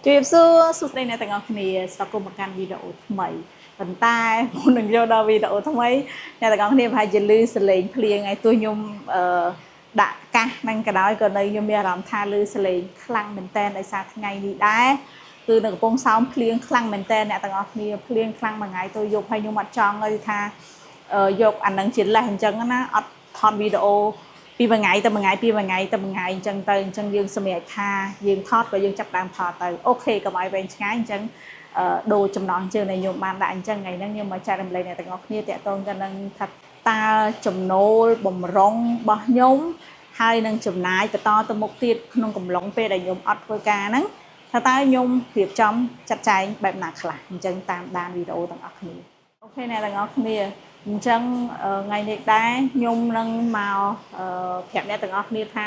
ជម្រាបសួរសួស្តីអ្នកទាំងអស់គ្នាស្វាគមន៍មកកាន់វីដេអូថ្មីប៉ុន្តែមុននឹងយកដល់វីដេអូថ្មីអ្នកទាំងអស់គ្នាប្រហែលជាឮសំឡេងភ្លៀងហើយទោះខ្ញុំអឺដាក់កាសហ្នឹងក៏ដោយក៏នៅខ្ញុំមានអារម្មណ៍ថាឮសំឡេងខ្លាំងមែនតើដោយសារថ្ងៃនេះដែរគឺនៅកំពង់សោមភ្លៀងខ្លាំងមែនតើអ្នកទាំងអស់គ្នាភ្លៀងខ្លាំងមួយថ្ងៃទៅយប់ហើយខ្ញុំអត់ចង់ឲ្យថាយកអានឹងជាលេសអញ្ចឹងណាអត់ថតវីដេអូ ពីមួយថ្ងៃទៅមួយថ្ងៃពីមួយថ្ងៃទៅមួយថ្ងៃអញ្ចឹងទៅអញ្ចឹងយើងសម្រេចថាយើងថតក៏យើងចាប់ដើមថតទៅOK កុំឲ្យវែងឆ្ងាយអញ្ចឹងអឺដូរចំណងជើងដែលខ្ញុំបានដាក់អញ្ចឹងថ្ងៃហ្នឹងខ្ញុំមកចែករំលែកអ្នកទាំងអស់គ្នាតាក់ទងទៅនឹងថាតើចំណូលបំរុងរបស់ខ្ញុំហើយនឹងចំណាយបន្តទៅមុខទៀតក្នុងកំឡុងពេលដែលខ្ញុំអត់ធ្វើការហ្នឹងថាតើខ្ញុំរៀបចំចាត់ចែងបែបណាខ្លះអញ្ចឹងតាមដានវីដេអូទាំងអស់គ្នាOK អ្នកទាំងអស់គ្នាអញ្ចឹងថ្ងៃនេះដែរខ្ញុំនឹងមកប្រាប់អ្នកទាំងអស់គ្នាថា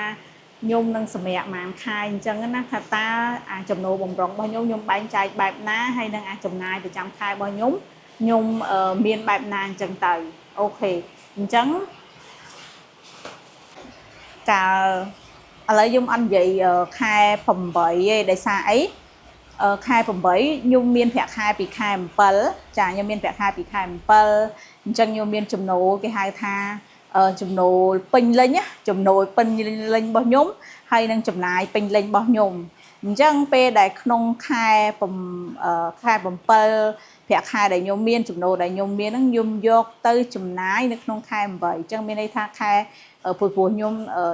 ខ្ញុំនឹងសម្រាប់ប្រហែលខែអញ្ចឹងណាថាតើអាចំណូលបំរុងរបស់ខ្ញុំខ្ញុំបែងចែកបែបណាហើយនឹងអាចំណាយប្រចាំខែរបស់ខ្ញុំខ្ញុំមានបែបណាអញ្ចឹងទៅOK អញ្ចឹងកាលឥឡូវខ្ញុំអត់និយាយខែ8ទេដោយសារអីខែ8ខ្ញុំមានប្រាក់ខែពីខែ7ចាខ្ញុំមានប្រាក់ខែពីខែ7អញ្ចឹងខ្ញុំមានចំណូលគេហៅថាចំណូលពេញលេញចំណូលពេញលេញរបស់ខ្ញុំហើយនឹងចំណាយពេញលេញរបស់ខ្ញុំអញ្ចឹងពេលដែលក្នុងខែខែ7ប្រាក់ខែដែលខ្ញុំមានចំណូលដែលខ្ញុំមានហ្នឹងខ្ញុំយកទៅចំណាយនៅក្នុងខែ8អញ្ចឹងមានន័យថាខែព្រោះខ្ញុំ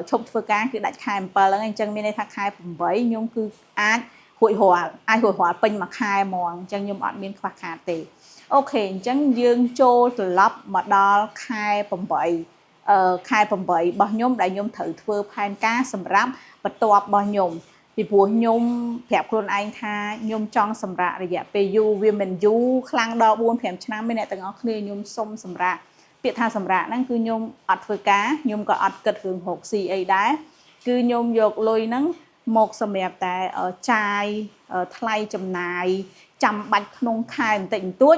ឈប់ធ្វើការគឺដាច់ខែ7ហ្នឹងអញ្ចឹងមានន័យថាខែ8ខ្ញុំគឺអាចហួចរាល់អាចហួចរាល់ពេញមួយខែហ្មងអញ្ចឹងខ្ញុំអត់មានខ្វះខាតទេOK អញ្ចឹងយើងចូលត្រឡប់មកដល់ខែ8ខែ8របស់ខ្ញុំដែលខ្ញុំត្រូវធ្វើផែនការសម្រាប់បន្ទាប់របស់ខ្ញុំពីព្រោះខ្ញុំប្រាប់ខ្លួនឯងថាខ្ញុំចង់សម្រាករយៈពេលយូរវាមិនយូរខ្លាំងដល់4 5ឆ្នាំទេអ្នកទាំងអស់គ្នាខ្ញុំសុំសម្រាកពាក្យថាសម្រាកហ្នឹងគឺខ្ញុំអត់ធ្វើការខ្ញុំក៏អត់គិតរឿងរកស៊ីអីដែរគឺខ្ញុំយកលុយហ្នឹងមកសម្រាប់តែចាយថ្លៃចំណាយចាំបាច់ក្នុងខែបន្តិចបន្តួច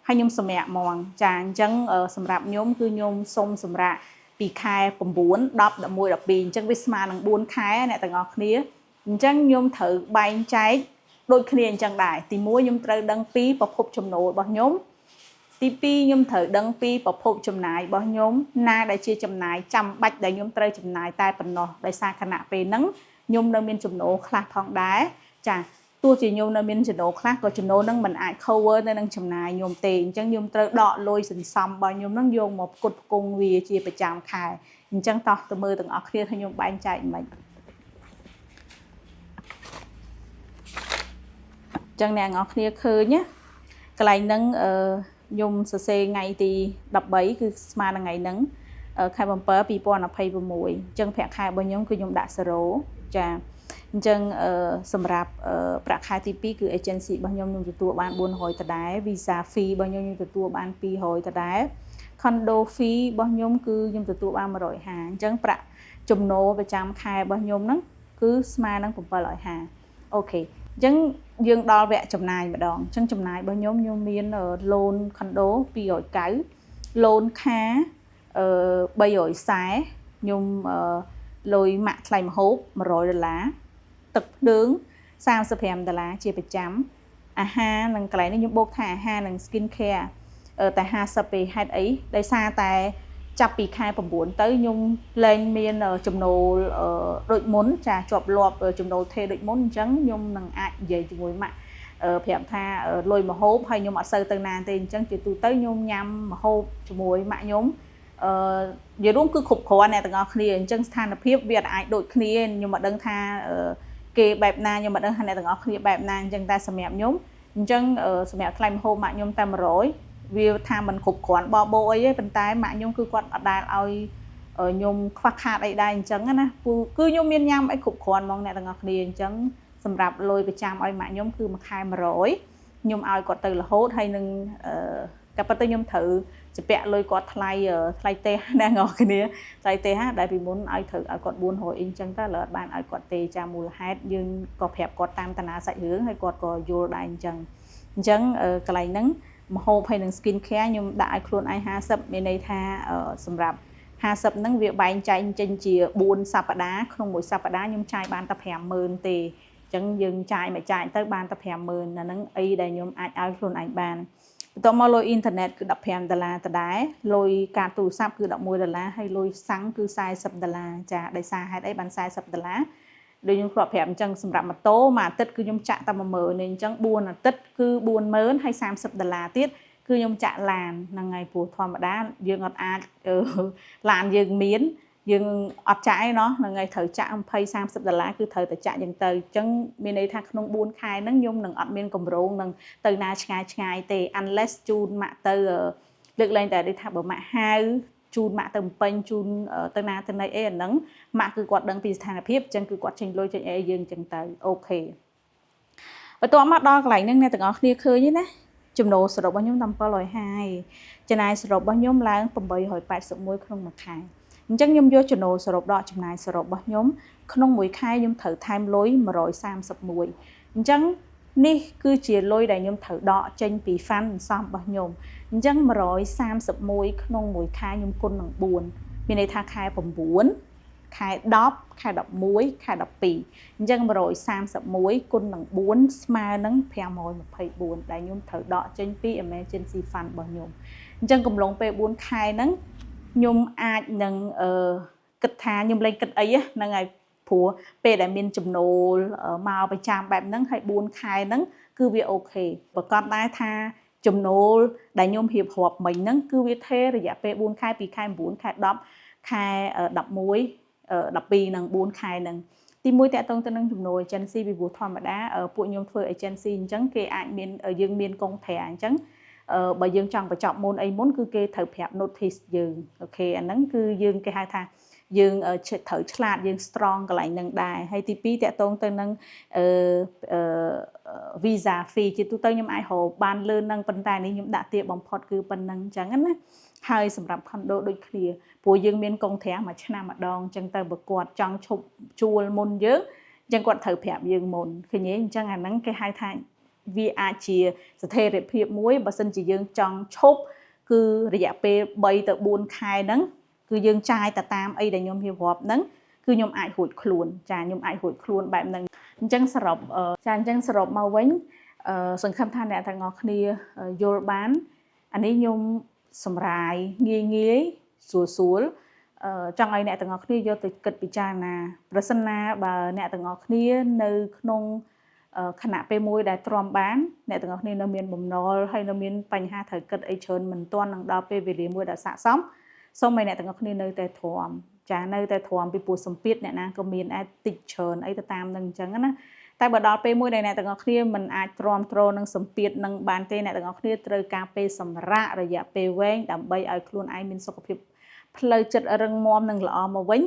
ហើយខ្ញុំសម្រាកហ្មងចាអញ្ចឹងសម្រាប់ខ្ញុំគឺខ្ញុំសុំសម្រាកពីខែ9 10 11 12អញ្ចឹងវាស្មើនឹង4ខែអ្នកទាំងអស់គ្នាអញ្ចឹងខ្ញុំត្រូវបែងចែកដូចគ្នាអញ្ចឹងដែរទី1ខ្ញុំត្រូវដឹងពីប្រភពចំណូលរបស់ខ្ញុំទី2ខ្ញុំត្រូវដឹងពីប្រភពចំណាយរបស់ខ្ញុំណាដែលជាចំណាយចាំបាច់ដែលខ្ញុំត្រូវចំណាយតែប៉ុណ្ណោះដោយសារខណៈពេលហ្នឹងខ្ញុំនៅមានចំណូលខ្លះផងដែរចាទោះជាខ្ញុំនៅមានចំណូលខ្លះក៏ចំណូលហ្នឹងមិនអាច cover ទៅនឹងចំណាយខ្ញុំទេអញ្ចឹងខ្ញុំត្រូវដកលុយសន្សំរបស់ខ្ញុំហ្នឹងយកមកផ្គត់ផ្គង់វាជាប្រចាំខែអញ្ចឹងតោះទៅមើលទាំងអស់គ្នាថាខ្ញុំបែងចែកមិនអញ្ចឹងអ្នកទាំងអស់គ្នាឃើញណាកន្លែងហ្នឹងអឺខ្ញុំសរសេរថ្ងៃទី13គឺស្មើនឹងថ្ងៃហ្នឹងខែ7 2026អញ្ចឹងប្រាក់ខែរបស់ខ្ញុំគឺខ្ញុំដាក់0ចាអញ្ចឹងសម្រាប់ប្រាក់ខែទី2គឺ agency របស់ខ្ញុំខ្ញុំទទួលបាន400ដដែល visa fee របស់ខ្ញុំខ្ញុំទទួលបាន200ដដែល condo fee របស់ខ្ញុំគឺខ្ញុំទទួលបាន150អញ្ចឹងប្រាក់ចំណូលប្រចាំខែរបស់ខ្ញុំហ្នឹងគឺស្មើនឹង750OK អញ្ចឹងយើងដល់វគ្គចំណាយម្ដងអញ្ចឹងចំណាយរបស់ខ្ញុំខ្ញុំមាន loan condo 290 loan car អឺ340ខ្ញុំលុយម៉ាក់ថ្លៃម្ហូប100ដុល្លារទឹកភ្លើង35ដុល្លារជាប្រចាំអាហារនិងកន្លែងនេះខ្ញុំបូកថាអាហារនិង skin care តែ50ពេលហេតុអីដោយសារតែចាប់ពីខែ9ទៅខ្ញុំលែងមានចំណូលដូចមុនចាជាប់លាប់ចំណូលថេដូចមុនអញ្ចឹងខ្ញុំនឹងអាចនិយាយជាមួយម៉ាក់ប្រាប់ថាលុយម្ហូបហើយខ្ញុំអត់សូវទៅណាទេអញ្ចឹងជាទូទៅខ្ញុំញ៉ាំម្ហូបជាមួយម៉ាក់ខ្ញុំអឺនិយាយរួមគឺគ្រប់គ្រាន់អ្នកទាំងអស់គ្នាអញ្ចឹងស្ថានភាពវាអាចដូចគ្នាខ្ញុំមិនដឹងថាគេបែបណាខ្ញុំមិនដឹងថាអ្នកទាំងអស់គ្នាបែបណាអញ្ចឹងតែសម្រាប់ខ្ញុំអញ្ចឹងសម្រាប់ថ្លៃម្ហូបម៉ាក់ខ្ញុំតែ100វាថាមិនគ្រប់គ្រាន់បបោអីទេប៉ុន្តែម៉ាក់ខ្ញុំគឺគាត់អត់ដែលឲ្យខ្ញុំខ្វះខាតអីដែរអញ្ចឹងណាពូគឺខ្ញុំមានញ៉ាំអីគ្រប់គ្រាន់ហ្មងអ្នកទាំងអស់គ្នាអញ្ចឹងសម្រាប់លុយប្រចាំឲ្យម៉ាក់ខ្ញុំគឺមួយខែ100ខ្ញុំឲ្យគាត់ទៅរហូតហើយនឹងអឺក៏ប៉ុន្តែខ្ញុំត្រូវជំពាក់លុយគាត់ថ្លៃថ្លៃទេណាងគ្នាថ្លៃទេហាដែលពីមុនឲ្យត្រូវឲ្យគាត់400អីអញ្ចឹងទៅឥឡូវអត់បានឲ្យគាត់ទេចាមូលហេតុយើងក៏ប្រាប់គាត់តាមតាណាសាច់រឿងហើយគាត់ក៏យល់ដែរអញ្ចឹងអញ្ចឹងកន្លែងហ្នឹងម្ហូបហើយនឹង skin care ខ្ញុំដាក់ឲ្យខ្លួនឯង50មានន័យថាសម្រាប់50ហ្នឹងវាបែងចែកចេញជា4សប្តាហ៍ក្នុងមួយសប្តាហ៍ខ្ញុំចាយបានតែ50000ទេ ញ្ចឹងយើងចាយមួយចាយទៅបានតែ50000អាហ្នឹងអីដែលខ្ញុំអាចឲ្យខ្លួនឯងបានបន្ទាប់មកលុយអ៊ីនធឺណិតគឺ15ដុល្លារដដែលលុយកាតទូរស័ព្ទគឺ11ដុល្លារហើយលុយសាំងគឺ40ដុល្លារចាដោយសារហេតុអីបាន40ដុល្លារដូចខ្ញុំធ្លាប់ប្រាប់អញ្ចឹងសម្រាប់ម៉ូតូមួយអាទិត្យគឺខ្ញុំចាក់តែ10000នេះអញ្ចឹង4អាទិត្យគឺ40000ហើយ30ដុល្លារទៀតគឺខ្ញុំចាក់ឡានហ្នឹងហើយព្រោះធម្មតាយើងអត់អាចឡានយើងមានយើងអត់ចាក់ឯណោះហ្នឹងហើយត្រូវចាក់20 30ដុល្លារគឺត្រូវតែចាក់យ៉ាងទៅអញ្ចឹងមានន័យថាក្នុង4ខែហ្នឹងខ្ញុំនឹងអត់មានកម្រងនឹងទៅណាឆ្ងាយឆ្ងាយទេ unless ជូនម៉ាក់ទៅលើកលែងតែដូចថាបើម៉ាក់ហៅជូនម៉ាក់ទៅពេញជូនទៅណាទៅណីអីអាហ្នឹងម៉ាក់គឺគាត់ដឹងពីស្ថានភាពអញ្ចឹងគឺគាត់ចេញលុយចេញអីយើងអញ្ចឹងទៅOK បន្ទាប់មកដល់កន្លែងហ្នឹងអ្នកទាំងអស់គ្នាឃើញទេណាចំណូលសរុបរបស់ខ្ញុំតាម750ចំណាយសរុបរបស់ខ្ញុំឡើង881ក្នុងមួយខែអញ្ចឹងខ្ញុំយកចំណូលសរុបដកចំណាយសរុបរបស់ខ្ញុំក្នុងមួយខែខ្ញុំត្រូវថែមលុយ131អញ្ចឹងនេះគឺជាលុយដែលខ្ញុំត្រូវដកចេញពី fund សំរបស់ខ្ញុំអញ្ចឹង131ក្នុងមួយខែខ្ញុំគុណនឹង4មានន័យថាខែ9ខែ10ខែ11ខែ12អញ្ចឹង131គុណនឹង4ស្មើនឹង524ដែលខ្ញុំត្រូវដកចេញពី emergency fund របស់ខ្ញុំអញ្ចឹងកំឡុងពេល4ខែហ្នឹងខ្ញុំអាចនឹងអឺគិតថាខ្ញុំលែងគិតអីហ្នឹងហើយព្រោះពេលដែលមានចំណូលមកប្រចាំបែបហ្នឹងហើយ4ខែហ្នឹងគឺវា OK ប្រកាសដែរថាចំណូលដែលខ្ញុំរៀបរាប់មិញហ្នឹងគឺវាថេរយៈពេល4ខែពីខែ9ខែ10ខែ11 12និង4ខែហ្នឹងទីមួយតកតងទៅនឹងចំណូល agency ពីព្រោះធម្មតាពួកខ្ញុំធ្វើ agency អញ្ចឹងគេអាចមានយើងមានកុងត្រាអញ្ចឹងបើយើងចង់បញ្ចប់មុនអីមុនគឺគេត្រូវប្រាប់ notice យើង OK អាហ្នឹងគឺយើងគេហៅថាយើងត្រូវឆ្លាតយើង strong កន្លែងហ្នឹងដែរហើយទី2តកតងទៅនឹងអឺ visa fee ជាទូទៅខ្ញុំអាចរកបានលឿននឹងប៉ុន្តែនេះខ្ញុំដាក់ទាបបំផុតគឺប៉ុណ្ណឹងអញ្ចឹងណាហើយសម្រាប់ condo ដូចគ្នាព្រោះយើងមានកុងត្រាមួយឆ្នាំម្ដងអញ្ចឹងទៅបើគាត់ចង់ឈប់ជួលមុនយើងអញ្ចឹងគាត់ត្រូវប្រាប់យើងមុនឃើញទេអញ្ចឹងអាហ្នឹងគេហៅថាវាអាចជាស្ថិរភាពមួយបើសិនជាយើងចង់ឈប់គឺរយៈពេល3ទៅ4ខែហ្នឹងគឺយើងចាយទៅតាមអីដែលខ្ញុំរៀបរាប់ហ្នឹងគឺខ្ញុំអាចរួចខ្លួនចាខ្ញុំអាចរួចខ្លួនបែបហ្នឹងអញ្ចឹងសរុបចាអញ្ចឹងសរុបមកវិញសង្ឃឹមថាអ្នកទាំងអស់គ្នាយល់បានអានេះខ្ញុំសម្រាយងាយងាយស្រួលស្រួលចង់ឲ្យអ្នកទាំងអស់គ្នាយកទៅគិតពិចារណាប្រសិនណាបើអ្នកទាំងអស់គ្នានៅក្នុងខណៈពេលមួយដែលទ្រាំបានអ្នកទាំងអស់គ្នានៅមានបំណុលហើយនៅមានបញ្ហាត្រូវគិតអីច្រើនមិនទាន់នឹងដល់ពេលវេលាមួយដែលស័ក្តិសមសូមឲ្យអ្នកទាំងអស់គ្នានៅតែទ្រាំចានៅតែទ្រាំពីព្រោះសម្ពាធអ្នកណាក៏មានដែរតិចច្រើនអីទៅតាមនឹងអញ្ចឹងណាតែបើដល់ពេលមួយដែលអ្នកទាំងអស់គ្នាមិនអាចទ្រាំទ្រនឹងសម្ពាធនឹងបានទេអ្នកទាំងអស់គ្នាត្រូវការពេលសម្រាករយៈពេលវែងដើម្បីឲ្យខ្លួនឯងមានសុខភាពផ្លូវចិត្តរឹងមាំនិងល្អមកវិញ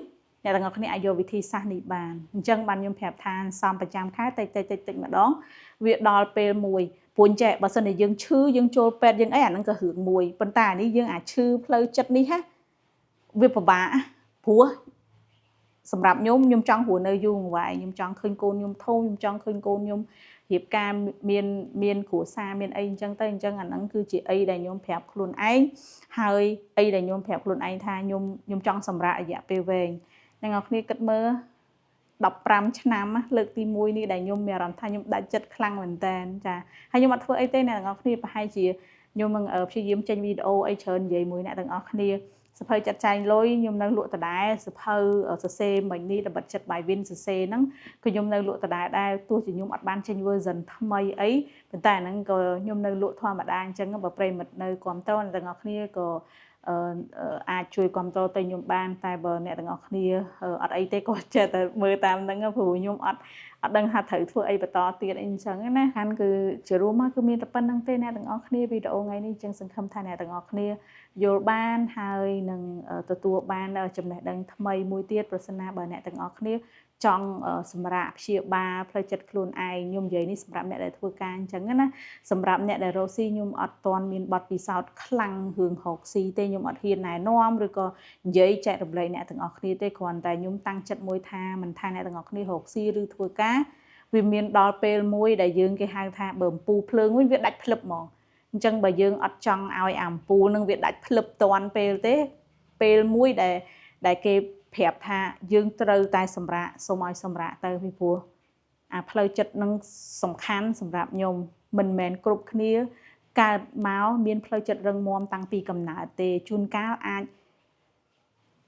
អ្នកទាំងអស់គ្នាអាចយកវិធីសាស្ត្រនេះបានអញ្ចឹងបានខ្ញុំប្រាប់ថាសំប្រចាំខែតិចតិចតិចតិចម្ដងវាដល់ពេលមួយព្រោះចេះបើសិនជាយើងឈឺយើងចូលពេទ្យយើងអីអាហ្នឹងក៏រឿងមួយប៉ុន្តែអានេះយើងអាចឈឺផ្លូវចិត្តនេះហាវាពិបាកព្រោះសម្រាប់ខ្ញុំខ្ញុំចង់រស់នៅយូរអង្វែងខ្ញុំចង់ឃើញកូនខ្ញុំធំខ្ញុំចង់ឃើញកូនខ្ញុំរៀបការមានមានគ្រួសារមានអីអញ្ចឹងទៅអញ្ចឹងអាហ្នឹងគឺជាអីដែលខ្ញុំប្រាប់ខ្លួនឯងហើយអីដែលខ្ញុំប្រាប់ខ្លួនឯងថាខ្ញុំខ្ញុំចង់សម្រាករយៈពេលវែងអ្នកនរគ្នាគិតមើល15ឆ្នាំលើកទី1នេះដែលខ្ញុំមានអារម្មណ៍ថាខ្ញុំដាច់ចិត្តខ្លាំងមែនតើចាហើយខ្ញុំអត់ធ្វើអីទេអ្នកទាំងអស់គ្នាប្រហែលជាខ្ញុំនឹងព្យាយាមចេញវីដេអូអីច្រើននិយាយមួយអ្នកទាំងអស់គ្នាសភៅចាត់ចែងលុយខ្ញុំនៅលក់ដដែលសភៅសរសេរមិញនេះល្បិចចិត្ត by Win សរសេរហ្នឹងគឺខ្ញុំនៅលក់ដដែលដែរទោះជាខ្ញុំអត់បានចេញ version ថ្មីអីប៉ុន្តែអាហ្នឹងក៏ខ្ញុំនៅលក់ធម្មតាអញ្ចឹងបើប្រិយមិត្តនៅគាំទ្រអ្នកទាំងអស់គ្នាក៏អាចជួយគ្រប់គ្រងទៅខ្ញុំបានតែបើអ្នកទាំងអស់គ្នាអត់អីទេក៏ចេះតែមើលតាមហ្នឹងព្រោះខ្ញុំអត់អត់ដឹងថាត្រូវធ្វើអីបន្តទៀតអីអញ្ចឹងណាហាន់គឺជារួមមកគឺមានតែប៉ុណ្្នឹងទេអ្នកទាំងអស់គ្នាវីដេអូថ្ងៃនេះអញ្ចឹងសង្ឃឹមថាអ្នកទាំងអស់គ្នាយល់បានហើយនឹងទទួលបានចំណេះដឹងថ្មីមួយទៀតប្រសិនណាបើអ្នកទាំងអស់គ្នាចង់សម្រាប់ព្យាបាលផ្លូវចិត្តខ្លួនឯងខ្ញុំនិយាយនេះសម្រាប់អ្នកដែលធ្វើការអញ្ចឹងណាសម្រាប់អ្នកដែលរកស៊ីខ្ញុំអត់ទាន់មានបទពិសោធន៍ខ្លាំងរឿងរកស៊ីទេខ្ញុំអត់ហ៊ានណែនាំឬក៏និយាយចែករំលែកអ្នកទាំងអស់គ្នាទេគ្រាន់តែខ្ញុំតាំងចិត្តមួយថាមិនថាអ្នកទាំងអស់គ្នារកស៊ីឬធ្វើការវាមានដល់ពេលមួយដែលយើងគេហៅថាបើអំពូលភ្លើងវិញវាដាច់ភ្លឹបហ្មងអញ្ចឹងបើយើងអត់ចង់ឲ្យអាអំពូលនឹងវាដាច់ភ្លឹបតាន់ពេលទេពេលមួយដែលដែលគេប្រាប់ថាយើងត្រូវតែសម្រាកសូមឲ្យសម្រាកទៅពីព្រោះ អាផ្លូវចិត្តនឹងសំខាន់សម្រាប់ខ្ញុំមិនមែនគ្រប់គ្នាកើតមកមានផ្លូវចិត្តរឹងមាំតាំងពីកំណើតទេជួនកាលអាច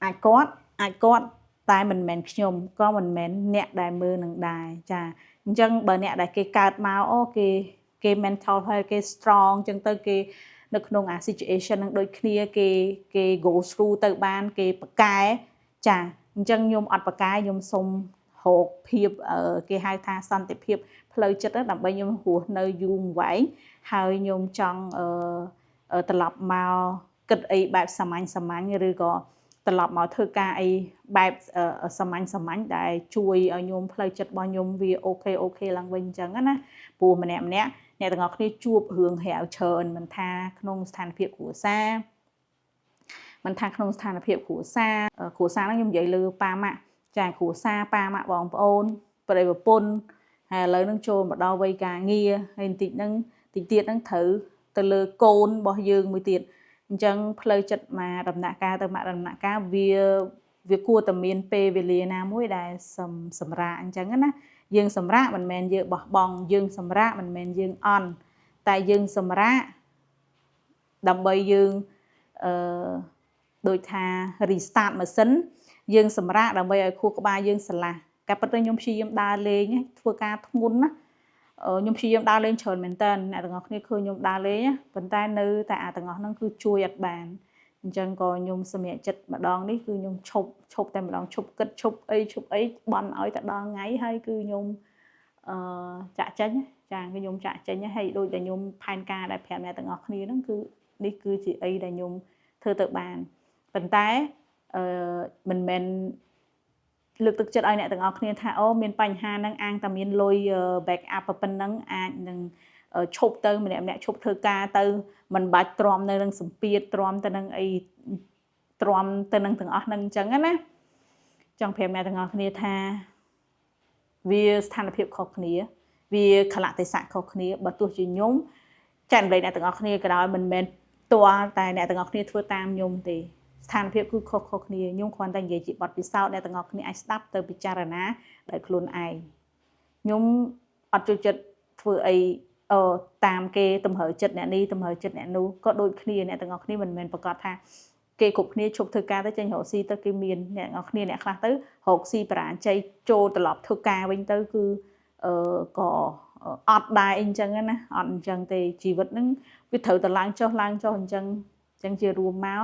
អាចគាត់អាចគាត់តែមិនមែនខ្ញុំក៏មិនមែនអ្នកដែលមើលនឹងដែរចាអញ្ចឹងបើអ្នកដែលគេកើតមកអូគេគេ mental health គេ strong អញ្ចឹងទៅគេនៅក្នុងអា situation នឹងដូចគ្នាគេគេ go through ទៅបានគេប្រកែចាអញ្ចឹងខ្ញុំអត់ប្រកែខ្ញុំសុំរកភាពគេហៅថាសន្តិភាពផ្លូវចិត្តដើម្បីខ្ញុំរស់នៅយូរវែងហើយខ្ញុំចង់ត្រឡប់មកគិតអីបែបសាមញ្ញសាមញ្ញឬក៏ត្រឡប់មកធ្វើការអីបែបសាមញ្ញសាមញ្ញដែលជួយឲ្យខ្ញុំផ្លូវចិត្តរបស់ខ្ញុំវា okay okay ឡើងវិញអញ្ចឹងណាព្រោះម្នាក់ម្នាក់អ្នកទាំងអស់គ្នាជួបរឿងរ៉ាវច្រើនមិនថាក្នុងស្ថានភាពគ្រួសារមិនថាក្នុងស្ថានភាពគ្រួសារគ្រួសារហ្នឹងខ្ញុំនិយាយលើប៉ាម៉ាក់ចាគ្រួសារប៉ាម៉ាក់បងប្អូនប្តីប្រពន្ធហើយឥឡូវហ្នឹងចូលមកដល់វ័យការងារហើយបន្តិចហ្នឹងតិចទៀតហ្នឹងត្រូវទៅលើកូនរបស់យើងមួយទៀតអញ្ចឹងផ្លូវចិត្តមកដំណាក់កាលទៅមកដំណាក់កាលវាវាគួរតែមានពេលវេលាណាមួយដែលសម្រាកអញ្ចឹងណាយើងសម្រាកមិនមែនយើងបោះបង់យើងសម្រាកមិនមែនយើងអន់តែយើងសម្រាកដើម្បីយើងអឺដូចថា restart ម៉ាស៊ីនយើងសម្រាកដើម្បីឲ្យខួរក្បាលយើងស្រឡះការពិតទៅខ្ញុំព្យាយាមដើរលេងធ្វើការធ្ងន់ណាខ្ញុំព្យាយាមដើរលេងច្រើនមែនតើអ្នកទាំងអស់គ្នាឃើញខ្ញុំដើរលេងប៉ុន្តែនៅតែអាទាំងអស់ហ្នឹងគឺជួយអត់បានអញ្ចឹងក៏ខ្ញុំសម្រេចចិត្តម្ដងនេះគឺខ្ញុំឈប់ឈប់តែម្ដងឈប់គិតឈប់អីឈប់អីបន់ឲ្យតែដល់ថ្ងៃហើយគឺខ្ញុំអឺចាក់ចេញចាគឺខ្ញុំចាក់ចេញហើយដូចតែខ្ញុំផែនការដែលប្រាប់អ្នកទាំងអស់គ្នាហ្នឹងគឺនេះគឺជាអីដែលខ្ញុំធ្វើទៅបានប៉ុន្តែអឺមិនមែនលើកទឹកចិត្តឲ្យអ្នកទាំងអស់គ្នាថាអូមានបញ្ហាហ្នឹងអាងតែមានលុយ back up ប៉ុណ្ណឹងអាចនឹងឈប់ទៅម្នាក់ម្នាក់ឈប់ធ្វើការទៅមិនបាច់ទ្រាំនៅនឹងសម្ពាធទ្រាំទៅនឹងអីទ្រាំទៅនឹងទាំងអស់ហ្នឹងអញ្ចឹងណាចង់ប្រាប់អ្នកទាំងអស់គ្នាថាវាស្ថានភាពខុសគ្នាវាខលៈទេសៈខុសគ្នាបើទោះជាខ្ញុំចែករំលែកអ្នកទាំងអស់គ្នាក៏ដោយមិនមែនតើតែអ្នកទាំងអស់គ្នាធ្វើតាមខ្ញុំទេស្ថានភាពគឺខុសៗគ្នាខ្ញុំគ្រាន់តែនិយាយជាបទពិសោធន៍អ្នកទាំងអស់គ្នាអាចស្ដាប់ទៅពិចារណាដោយខ្លួនឯងខ្ញុំអត់ចូលចិត្តធ្វើអីអឺតាមគេតម្រូវចិត្តអ្នកនេះតម្រូវចិត្តអ្នកនោះក៏ដូចគ្នាអ្នកទាំងអស់គ្នាមិនមែនប្រកាសថាគេគ្រប់គ្នាឈប់ធ្វើការទៅចេញរកស៊ីទៅគេមានអ្នកទាំងអស់គ្នាអ្នកខ្លះទៅរកស៊ីបរាជ័យចូលត្រឡប់ធ្វើការវិញទៅគឺអឺក៏អត់ដែរអីចឹងណាអត់អញ្ចឹងទេជីវិតហ្នឹងវាត្រូវតែឡើងចុះឡើងចុះអញ្ចឹងអញ្ចឹងជារួមមក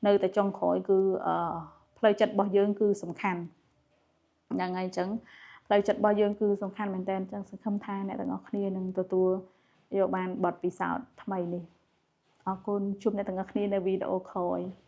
នៅតែចុងក្រោយគឺអឺផ្លូវចិត្តរបស់យើងគឺសំខាន់ហ្នឹងហើយអញ្ចឹងផ្លូវចិត្តរបស់យើងគឺសំខាន់មែនតើអញ្ចឹងសង្ឃឹមថាអ្នកទាំងអស់គ្នានឹងទទួលយកបានបទពិសោធន៍ថ្មីនេះអរគុណជួបអ្នកទាំងអស់គ្នានៅវីដេអូក្រោយ។